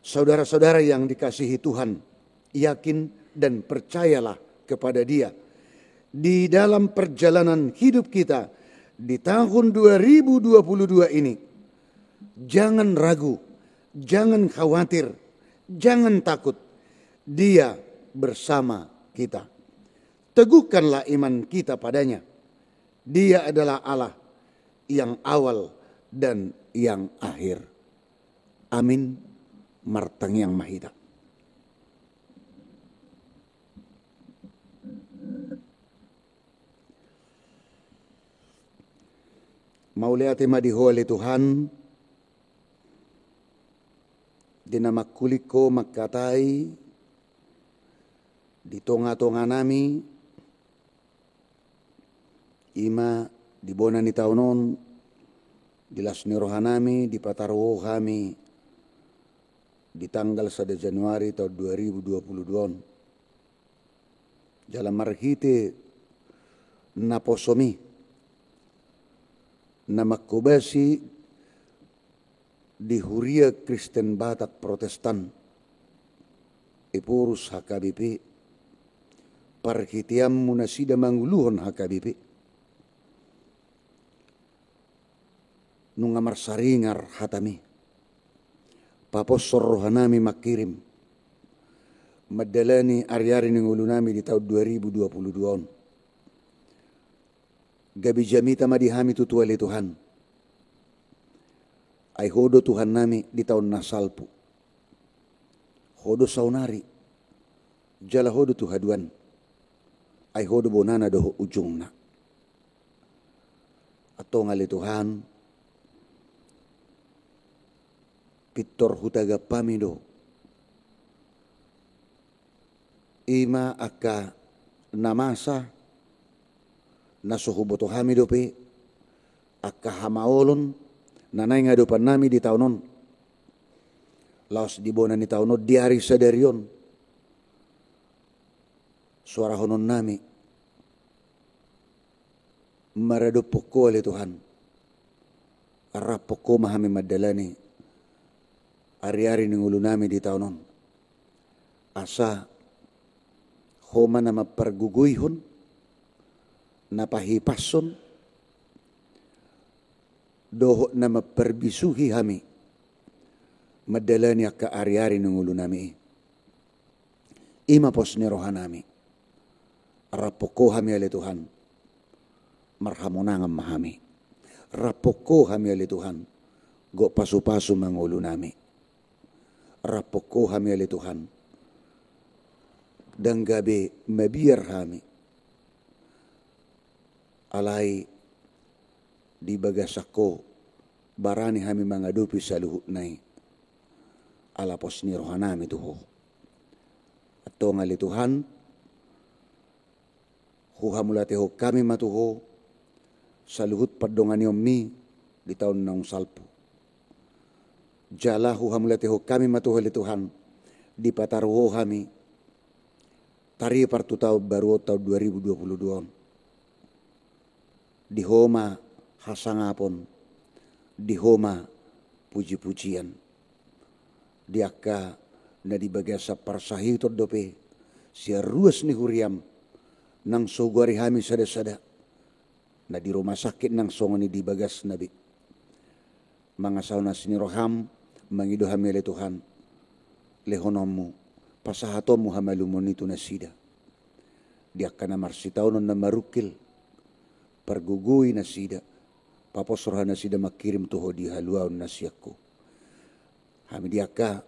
Saudara-saudara yang dikasihi Tuhan, yakin dan percayalah kepada Dia. Di dalam perjalanan hidup kita di tahun dua ribu dua puluh dua ini, jangan ragu, jangan khawatir, jangan takut. Dia bersama kita. Teguhkanlah iman kita pada-Nya. Dia adalah Allah yang awal dan yang akhir. Amin. Martangiang ma hita. Mauliate ma di Ho ale Tuhan, di na mangkuling Ho mangkatai di tonga-tonga nami, i ma di bona ni taon on, di las ni roha nami, dipataru Ho hami di tanggal sada Januari taon dua ribu dua puluh dua on. Jala marhite naposomi, na mangkobasi di Huria Kristen Batak Protestan, Ephorus H K B P, parhiteanmu nasida manguluhon H K B P. Nunga marsaringar hatami, paposhon roha nami mangkirim mandalani ari-ari ni ngolu nami di taon dua ribu dua puluh dua on. Gabe jamita ma di hami tutu ale Tuhan. Ai Ho do Tuhan nami di taon na salpu. Ho do saonari, jala Ho do tu haduan. Ai Ho do bonana dohot ujungna. Antong ale Tuhan, pintor hutagap hami do, i ma angka na masa, na so huboto hami dope, angka hamaolon na naeng adopan nami di taon on. Laos di bona ni taon on, di ari sadari on, suarahonon nami maradophon Ho ale Tuhan. Raphon Ho ma hami mandalani ari-ari ni ngolu nami di taon on. Asa Ho ma na mampargogoihon, na pahipashon, dohot na mamparbisuhi hami mandalani angka ari-ari ni ngolu nami i. I ma pos ni roha nami. Raphon Ho hami ale Tuhan, marhamonangan ma hami. Raphon Ho hami ale Tuhan, gok pasu-pasu ma ngolu nami. Raphon Ho hami ale Tuhan, ndang gabe mabiar hami. Alai di bagasan Ho barani hami mangadopi saluhutna i, ala pos ni roha nami tu Ho. Antong ale Tuhan, huhamauliatehon hami ma tu Ho saluhut pandonganionmi di taon naung salpu. Jala huhamauliatehon hami ma tu Ho ale Tuhan, dipataru Ho hami taripar tu taon baru on, taon dua ribu dua puluh dua on. Di Ho ma hasangapon, di Ho ma puji-pujian. Di angka na di bagasan parsahiton dope sian ruas ni huriam, nang so hugoari hami sada-sada, na di rumah sakit nang songon i di bagasna be. Mangasahon asi ni roham, mangido hami ale Tuhan, lehononmu, pasahatonmu hamalumon i tu nasida. Di angka na marsitaonon na marungkil, pargogoi nasida, papos roha nasida mangkirim tu Ho di haluaon na sian Ho. Hami di angka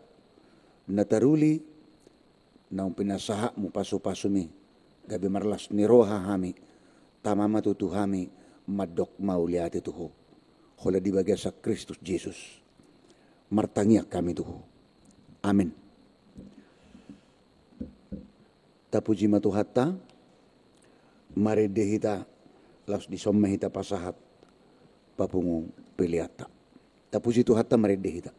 na taruli, naung pinasahatmu pasu-pasumi, gabe marlas ni roha hami, tama ma tutu hami mandok mauliate tu Ho. Holan di bagasan Kristus Jesus martangiang hami tu Ho. Amin. Tapuji ma Tuhanta. Marende hita, laos dison ma hita pasahat papungu peleanta. Tapuji Tuhanta, marende hita.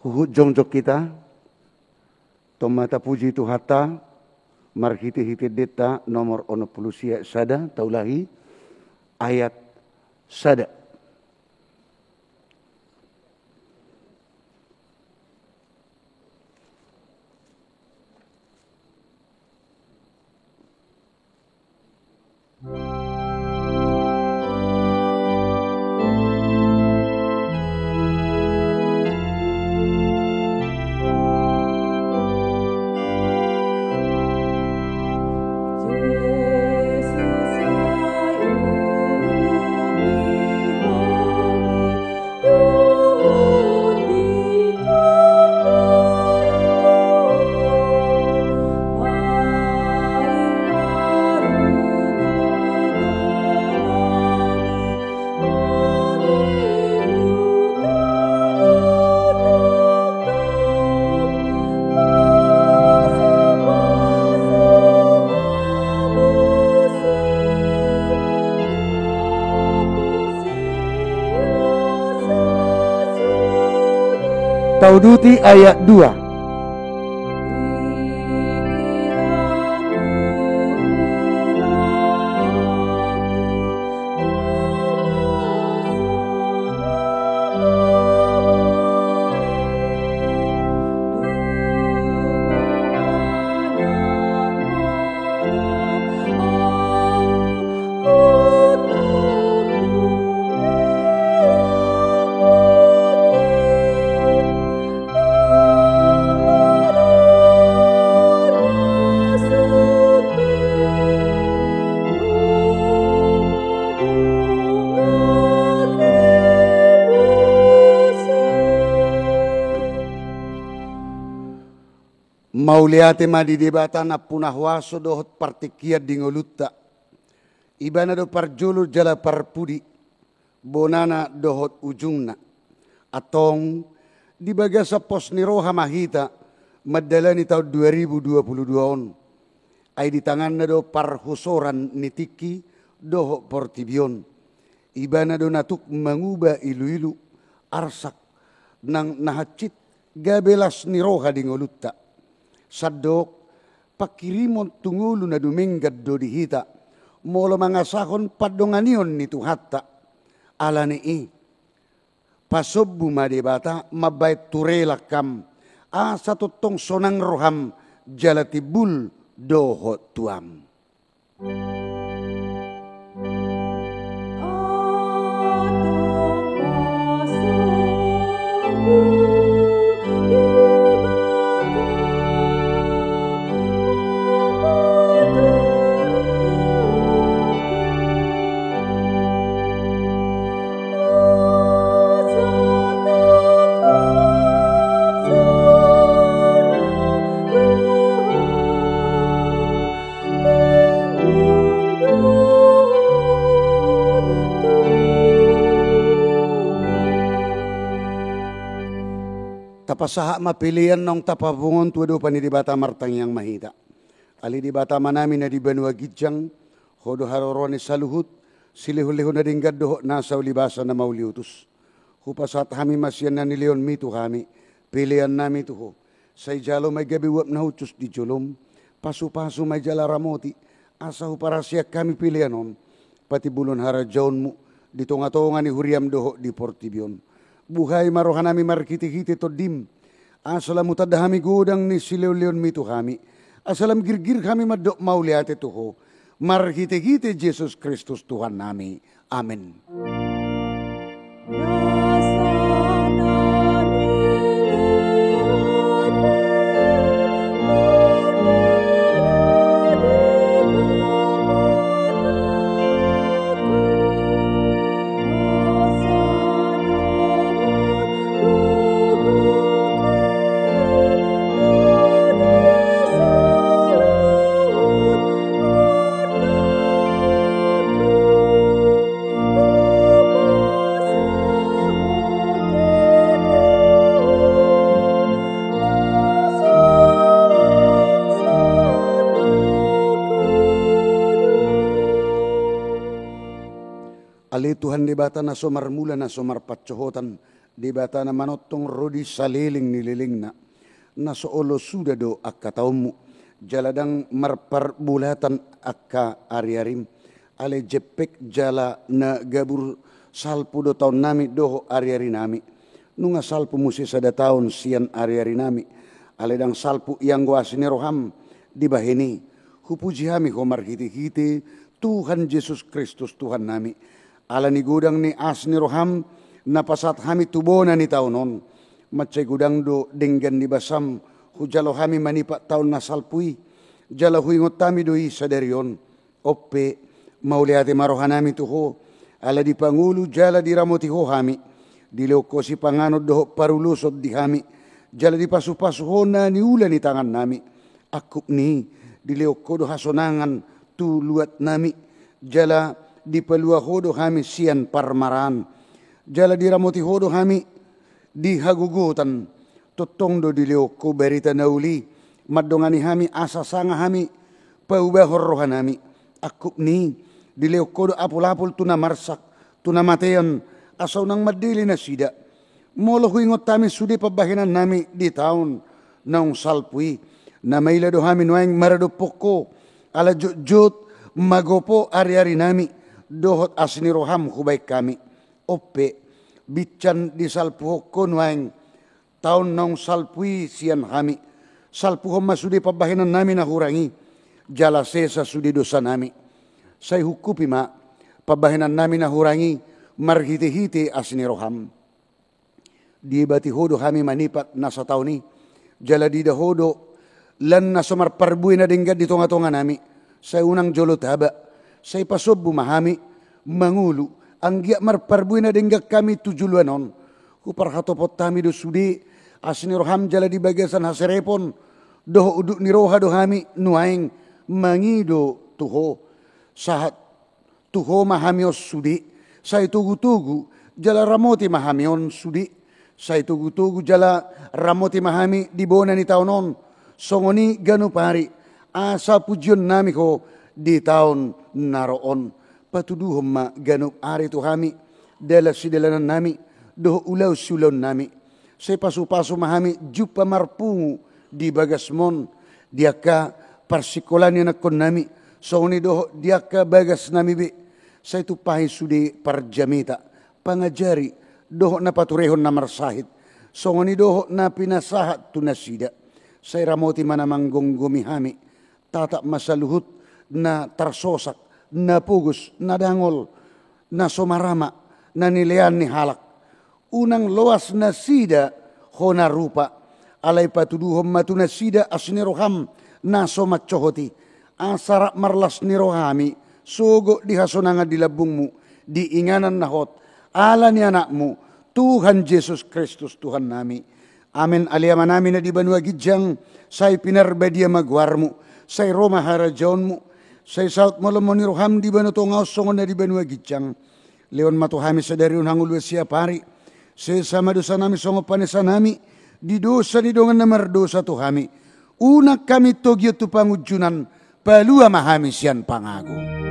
Huhut jongjong hita, tong ma tapuji Tuhanta, marhitehite endenta nomor onom pulu sia sada, taulahi, ayat sada. Tauduti ayat dua. Mauliate ma di Debata nampuna huaso dohot partingkian di ngolunta. Ibana do parjolo jala parpudi, bonana dohot ujungna. Antong, di bagasan pos ni roha ma hita mandalani taon dua ribu dua pulu dua on. Ai di tanganna do parhusoran ni tingki dohot portibi on. Ibana do na tuk manguba iluilu, arsak, nang na hansit gabe las ni roha di ngolunta. Sandok, panghirimon tu ngolu na dumenggan do di hita, molo mangasahon pandonganion ni Tuhanta. Alani i, pasombu ma Debata mambahen tu rela kam, asa tongtong sonang roham jala timbul dohot tuam. Tapasahat ma pelean naung tapapungu on tu adopan ni Debata, martangiang ma hita. Ale Debata Amanami na di banua ginjang, Ho do haroroan ni saluhut silehonlehon na denggan dohot nasa ulibasa na mauliutus. Hupasahat hami ma sian na nilehonmi tu hami peleannami tu Ho. Sai jalo ma i gabe uap na hushus di jolom, pasupasu ma i jala ramoti, asa huparhaseang hami pelean on patimbulhon harajaonmu di tongatonga ni huriam dohot di portibi on. Buhai ma rohanami marhitehite Tondim, asa lam hutanda hami godang ni silehonlehonmi tu hami, asa lam girgir hami mandok mauliate tu Ho, marhitehite Jesus Kristus Tuhannami. Amen. Ale Tuhan Debata na so marmula, na so marpansohotan, Debata na manongtong ro di saleleng ni lelengna, na so olo suda do angka taonmu, jala ndang marparbolatan angka ariarim. Alai jempek jala na gabur salpu do taonnami dohot ariarinami. Nunga salpu muse sada taon sian ariarinami, alai ndang salpu ianggo asi ni roham. Dibahen i, hupuji hami ho marhitehite Tuhan Jesus Kristus Tuhannami, ala ni godang ni asi ni roham na pasahat hami tu bona ni taon on. Mansai godang do denggan ni basam hujalo hami manipat taon na salpu i, jala huingot hami do i sadari on. On pe, mauliate ma rohanami tu ho, ala dipangolu jala diramoti ho hami, dilehon ho sipanganon dohot paruloson di hami, jala dipasupasu ho na niula ni tangannami. Angkup ni i, dilehon ho do hasonangan tu luatnami, jala dipalua ho do hami sian parmaraan, jala diramoti ho do hami di hagogotan. Tongtong do dilehon ho barita na uli mandongani hami asa sanga hami paubahon rohanami. Angkup ni i, dilehon ho do apulapul tu na marsak, tu na matean, asa unang mandele nasida. Molo huingot hami sude pambahenannami di taon naung salpu i, na maila do hami nuaeng maradophon ho, ala jotjot magopo ariarinami dohot asi ni roham hubahen hami. On pe, binsan disalpuhon ho nuaeng taon naung salpu i sian hami. Salpuhon ma sude pambahenannami na hurang i, jala sesa sude dosanami. Sai hungkupi ma pambahenannami na hurang i marhitehite asi ni roham. Diebati ho do hami manipat na sataon i, jala diida ho do lan na so marparbue na denggan di tongatonganami. Sai unang jolo taba, sai pasombu ma hami mangolu, anggiat marparbue na denggan hami tu joloan on. Huparhatopot hami do sude asi ni roham jala di bagasan haserepon dohot unduk ni roha do hami nuaeng mangido tu ho. Sahat tu ho ma hami on sude, sai togutogu jala ramoti ma hami on sude, sai togutogu jala ramoti ma hami di bona ni taon on, songon i ganup ari, asa pujionnami ho di taon na ro on. Patuduhon ma ganup ari tu hami dalan sidalanannami dohot ulaon siulaonnami. Sai pasupasu ma hami jumpa marpungu di bagasmon, di angka parsingkolaan ni anakkonnami, songon i dohot di angka bagasnami be. Sai tumpahi sude parjamita, pangajari, dohot na paturehon na marsahit, songon i dohot na pinasahat tu nasida. Sai ramoti ma na manggomgomi hami, tatap ma saluhut na tarsosak, na pogos, na dangol, na so marama, na nilean ni halak. Unang loas nasida hona rupa, alai patuduhon ma tu nasida asi ni roham na so mansohot i, asa rap marlas ni roha hami sogot di hasonangan di lambungmu, di inganan na hot, ala ni Anakmu, Tuhan Jesus Kristus Tuhannami. Amen. Ale Amanami na di banua ginjang, sai pinarbadia ma goarmu, sai ro ma harajaonmu, sai saut ma lomo ni roham di banua tonga on songon na di banua ginjang. Lehon ma tu hami sadari on hangoluan siapari. Sesa ma dosanami songon panesanami di dosa ni dongan na mardosa tu hami. Unang hami togihon tu pangunjunan, palua ma hami sian pangago.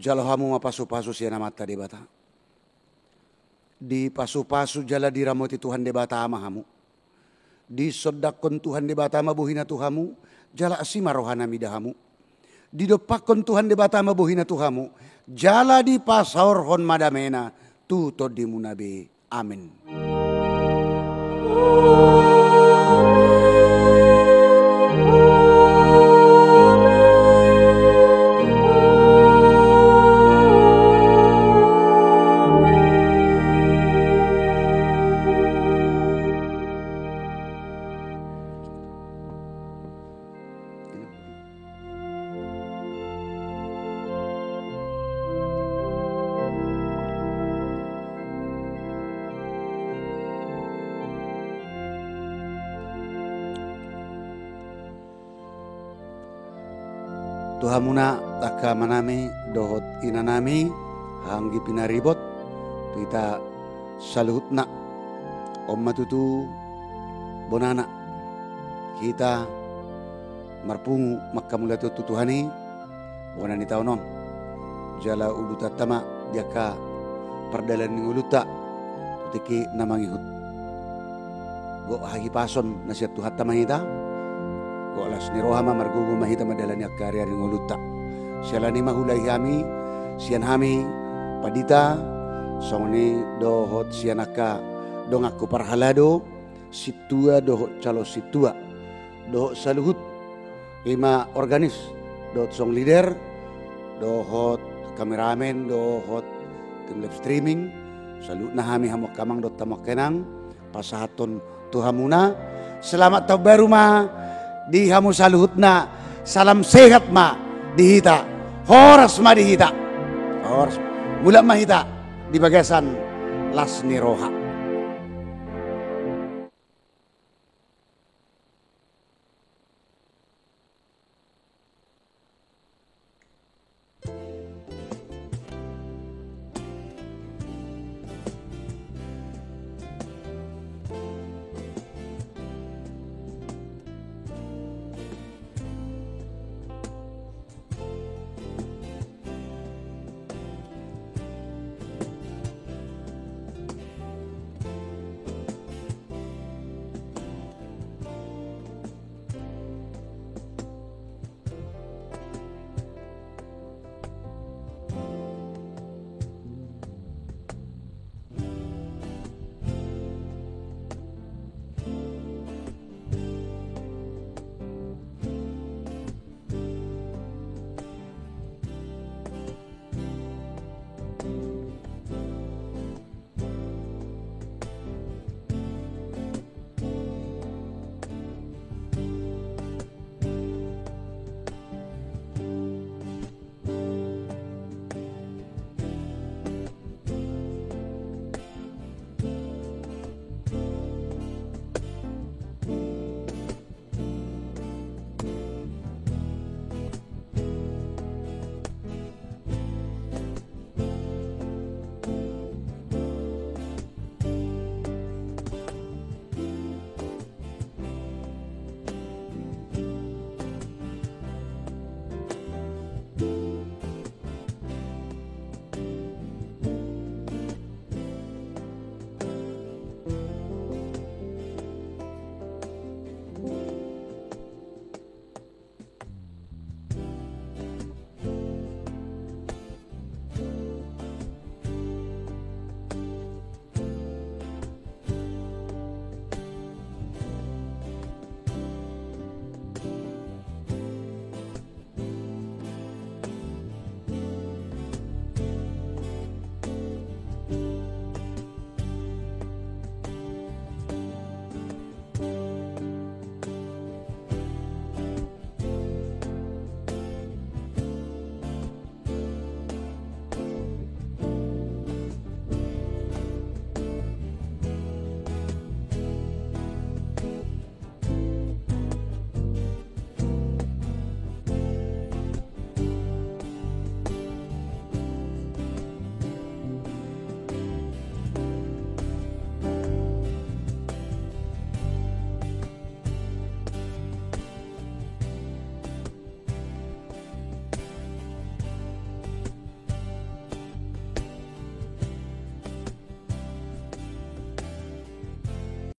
Jalo hamu ma pasupasu sian Amanta Debata. Dipasupasu jala diramoti Tuhan Debata ma hamu. Disondangkon Tuhan Debata ma bohina tu hamu, jala asi ma rohana mida hamu. Didompakkon Tuhan Debata ma bohina tu hamu, jala dipasaorhon ma damena tu tondimuna be. Amen. Tu hamuna angka amanami dohot inanami, anggi pinaribot, tu hita saluhutna. On ma tutu bonana hita marpungu manghamauliatehon tu Tuhan i, bona ni taon on. Jala uduthonta ma di angka pardalan ni ngolunta tu tingki na mangihut. Gok hahipason na sian Tuhanta ma hita. Gok las ni roha ma, margogo ma hita mandalani angka ariari ni ngolunta. Siala ni i ma huulahon hami, sian hami pandita, songon i dohot sian angka donganku parhalado, sintua dohot calon sintua, dohot saluhut, i ma organis, dohot song leader, dohot kameramen, dohot tim live streaming, saluhutna hami hamu angka amang dohot hamu angka inang, pasahathon tu hamuna. Selamat tahun baru ma di hamu saluhutna, salam sehat ma di hita, horas ma di hita, horas. Mulak ma hita di bagasan las ni roha.